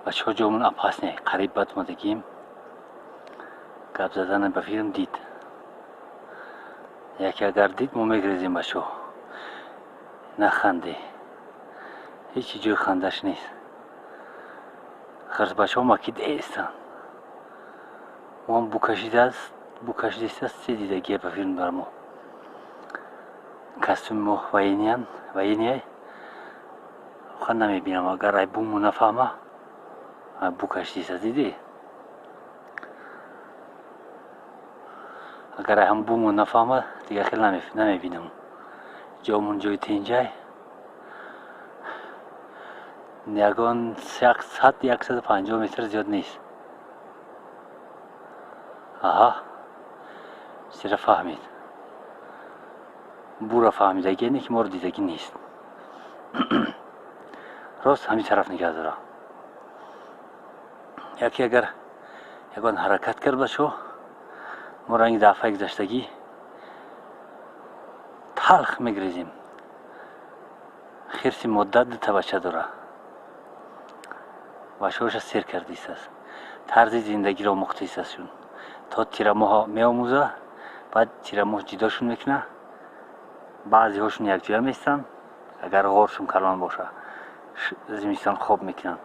Бачаҳо, ҷомон опасный, қариб бад омадагием. Гап задана ба филм дид. Яке агар дид, мо мегрезем, бачаҳо. Наханде. Ҳеҷ ҷои хандаш нест. Хирсбачаҳо макидаестанд. Моам бу кашидааст, бу кашидааст, се дидагия ба филм бар мо. Костюми мо военный, военный. Хан намебинам, агар ай буму нафаҳма, бу кашидааст, дидӣ? Агар ай ҳам буму нафаҳма, дигар хел намебинам. Ҷомон ҷои тинҷай. Ягон 100, 150 метр зиёд нест. Аҳа, чизера фаҳмид. Бура фаҳмидагӣ не, ки моро дидагӣ нест. Рост ҳамин тараф нигаҳ дора. Яке агар ягон ҳаракат кард, бачаҳо, мо ранги дафъаи гузаштагӣ талх мегрезем. Хирси модда дута бача дора. Бачаҳоша сер кардистааст. Тарзи зиндагиро омӯхтаистастшун. То тирамоҳ меомӯза, баъд тирамоҳ ҷидошун мекуна. Баъзеҳошун якҷоя меистанд, агар ғоршун калон боша, зимистон хоб мекунанд.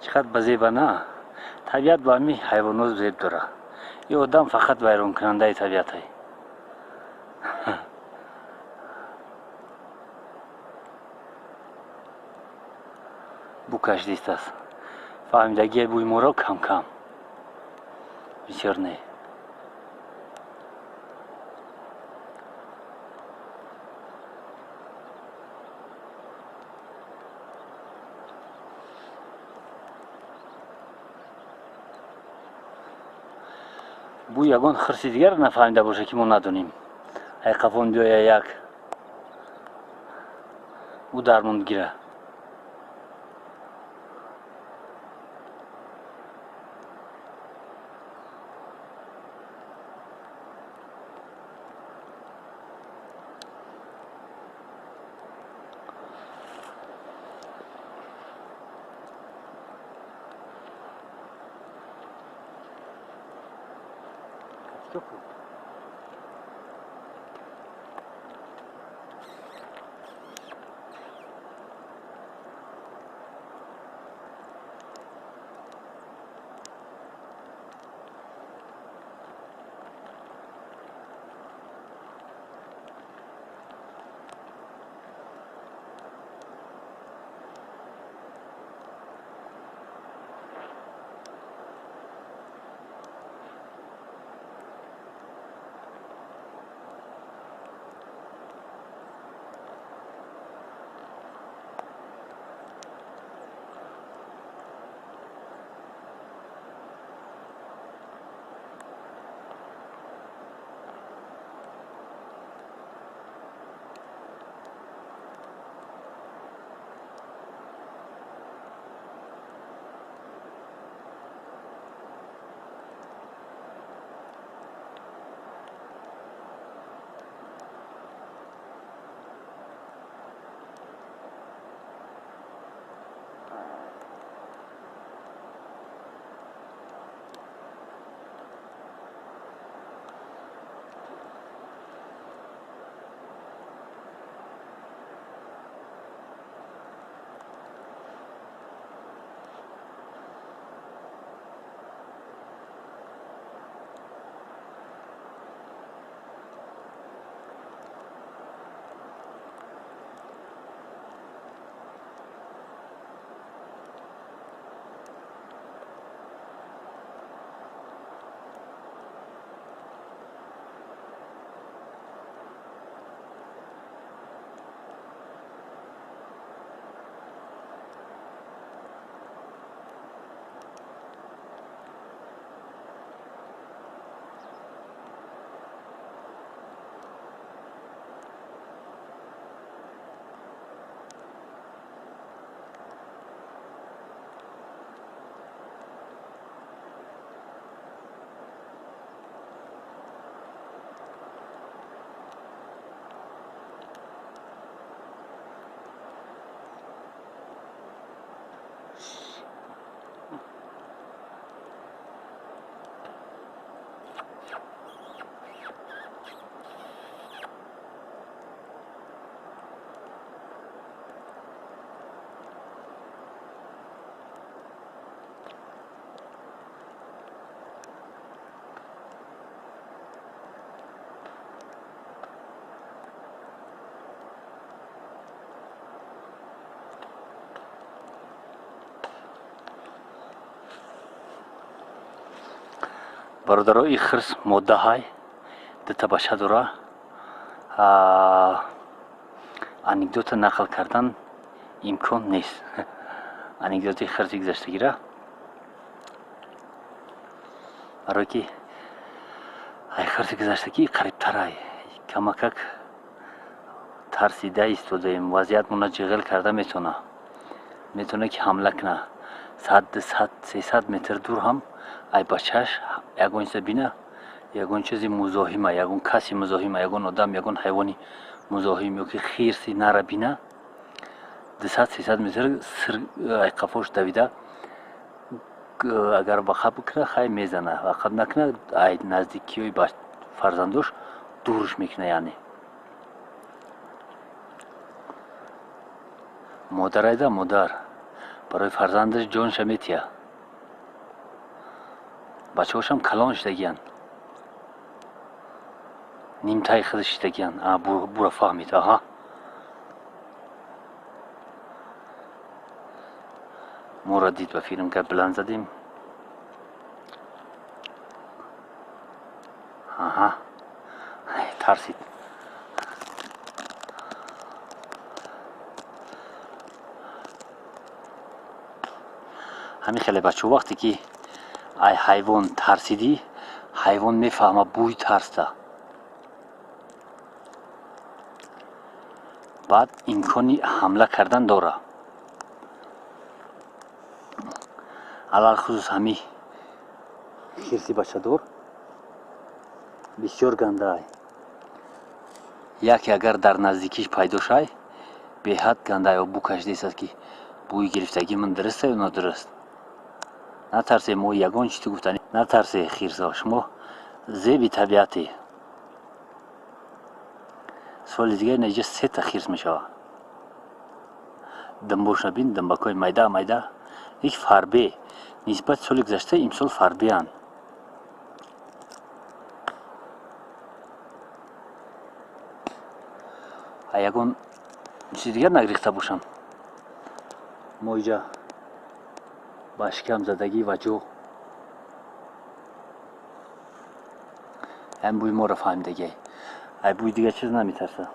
Чӣ қадр ба зеба, на? Табиат ба ҳамин ҳайвонот зеб дора. И одам фақат вайронкунандаи табиатай. Бу кашидистааст. Фаҳмидагии бӯи моро кам-кам. Бисёр не. Бу ягон хирси дигар нафаҳмида боша, ки мо надонем. Ай қафон биёя, як ӯ дармон гира. Бародаро, и хирс моддаҳай, дута бача дора. Анекдота нақл кардан имкон нест. Анекдоти хирси гузаштагира, барое ки ай хирси гузаштагӣ қарибтарай, камакак тарсида истодаем. Вазъиятмона ҷиғил карда метавона, метавона ки ҳамла куна. 100, 200, 300 метр дур ҳам ай бачааш ягон чиза бина, ягон чизи музоҳима, ягон каси музоҳима, ягон одам, ягон ҳайвони музоҳим ёки хирси нара бина, 200, 300 метр сир ай қафош давида, агар вақаб куна, хай мезана, вақаб накуна, ай наздикиҳои фарзандош дурш мекуна. Яъне модарайда модар барои фарзандаш ҷонша метия. Бачаҳошам калон шидагиянд, нимтаи худаш шидагиянд. Бура фаҳмид. Аҳа, моро дид, ба филм гап биланд задем. Аҳа, тарсид. Ҳамин хеле, бачаҳо, вақте ки ай ҳайвон тарсидӣ, ҳайвон мефаҳма бӯи тарста, баъд имкони ҳамла кардан дора. Алалхусус ҳами хирси бачадор бисёр гандаай. Яке агар дар наздикиш пайдо шай, беҳад гандаай, бу кашидааст ки бӯи гирифтагии ман дуруст ё нодуруст. Натарсе, мо ягон чизи гуфтани натарсе, хирсо, шумо зеби табиате. Соли дигар инҷа сета хирс мешавад. Думбошна бин, думбакҳои майда майда, ик фарбе нисбати соли гузашта имсол фарбеанд. А ягон чизи дигар нагирифта бошам. Мо иҷа ба шикам задагӣ ва ҷо ҳам бӯи моро фаҳмидагиай. Ай бӯи дигар чиз наметарса.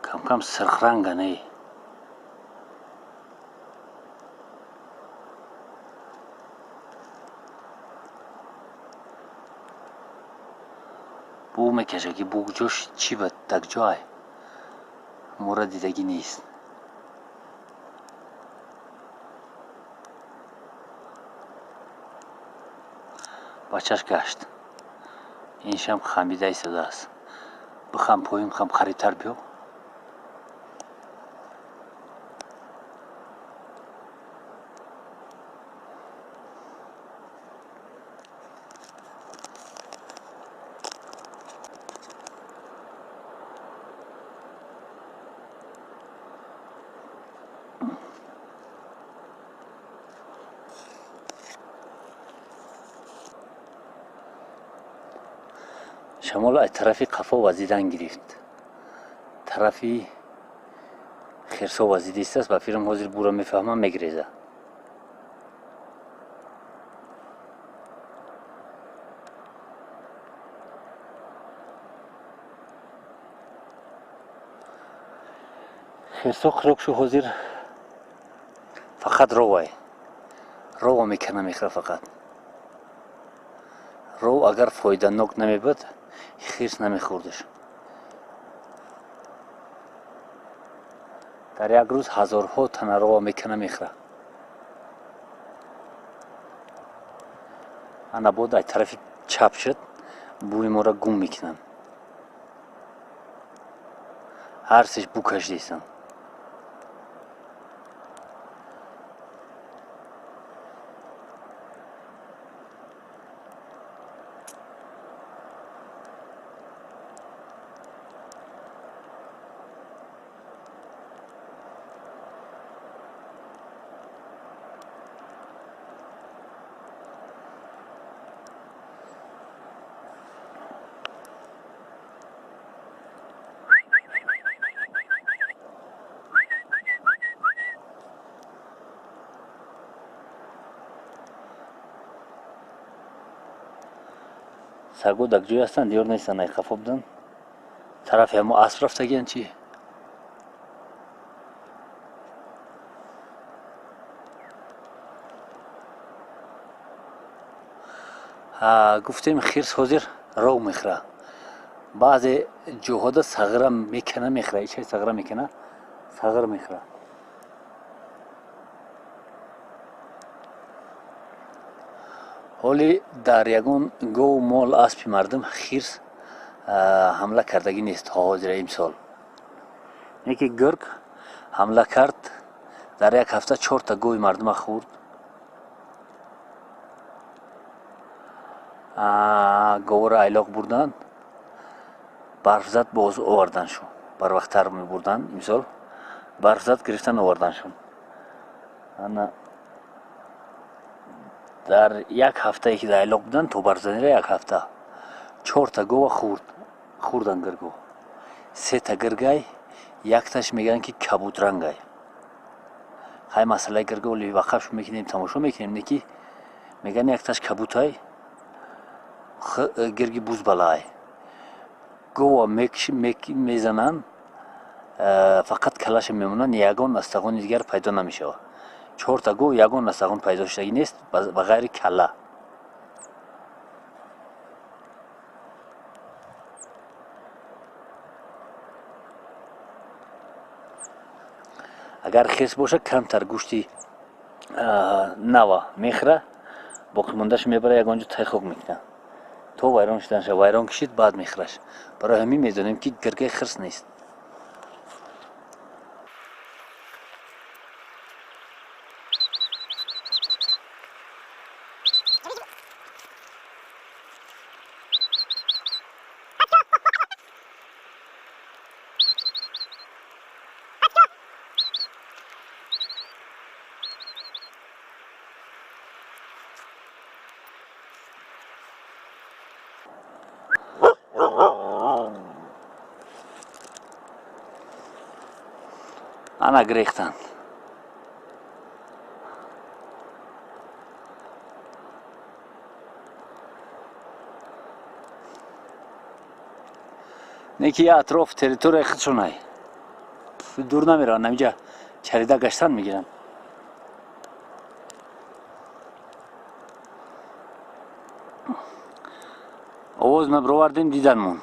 Камкам сирхранган эй. Бу мекаша ки бу ҷош чӣ ба так ҷой мора дидагӣ нест. Бачаш гашт. Иншам хамида истодааст. Бихам поён, хам қарибтар биё. Шамол аз тарафи қафо вазидан гирифт. Тарафи хирсо вазидистааст, ба филм ҳозир бура мефаҳмам, мегиреза. Хирсо хӯрокшу ҳозир фақат ровай. Рова мекана мехӯра фақат. Ров агар фоиданок намебуд, хирс намехӯрдаш. Дар як рӯз ҳазорҳо тана рова мекана мехӯра. Ана бод ай тарафи чап шуд, бӯи моро гум мекунанд. Ҳар сеш бӯ кашидистанд. Саго дар ҷой ҳастанд, диёр нестанд, ай қафо будан. Тарафи ҳамо асп рафтагиян чӣ? Гуфтем хирс ҳозир ров мехӯра. Баъзе ҷоҳода сағира мекана мехӯра, ичаи сағира мекана, сағир мехӯра. Ҳоли дар ягон гову мол аспи мардум хирс ҳамла кардагӣ нест то ҳозира имсол. Не ки гург ҳамла кард, дар як ҳафта 4та гови мардума хӯрд. Говро айлоқ бурданд, барф зад, боз оварданшон. Барвақттар мебурданд имсол, барф зад, гирифтан оварданшон. Ана дар як ҳафтае ки дар айлоқ буданд, то барфзанира як ҳафта 4та гова хӯрдан гирго. 3та гиргай, якташ мегӯянд ки кабудрангай. Хай масъалаи гирго вақафш мекунем, тамошо мекунем, не ки мегӯянд якташ кабутай, гирги бузбалай. Гова мезананд, фақат калаша мемонанд, ягон астағони дигар пайдо намешавад. 4та гов ягон астағон пайдо шудагӣ нест ба ғайри калла. Агар хирс бошад, камтар гӯшти нава мехӯра, боқимондааш мебара ягон ҷо тай хок мекунад. То вайрон шуданша, вайрон кишид, баъд мехӯраш. Барои ҳамин медонем ки гиргаи хирс нест. Ана гирехтанд. Не ки атроф территорияи худшонай. Дур намераванд, ҳаминҷа чарида гаштан мегиранд. Овоз мебировардем, диданмон.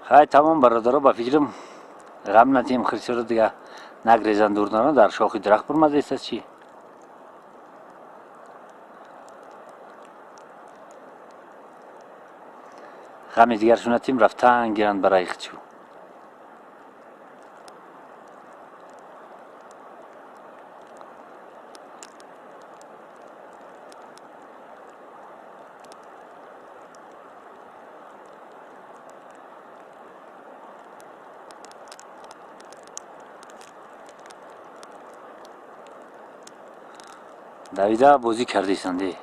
Хай тамом бародаро, ба фикрам ғам натиҳем, хирсиро дига нагрезан, дур наран, дар шохи дарахт бурмадест чӣ? Ғами дигаршон натиҳем, рафтан гиранд барои худшо. Давида бозӣ кардисанде.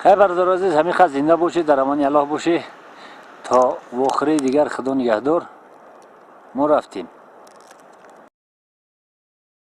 Хайр, бародари азиз, ҳамин қадр. Зинда бошед, дар амони Аллоҳ бошед. То вохӯрии дигар, Худо нигаҳдор. Мо рафтем.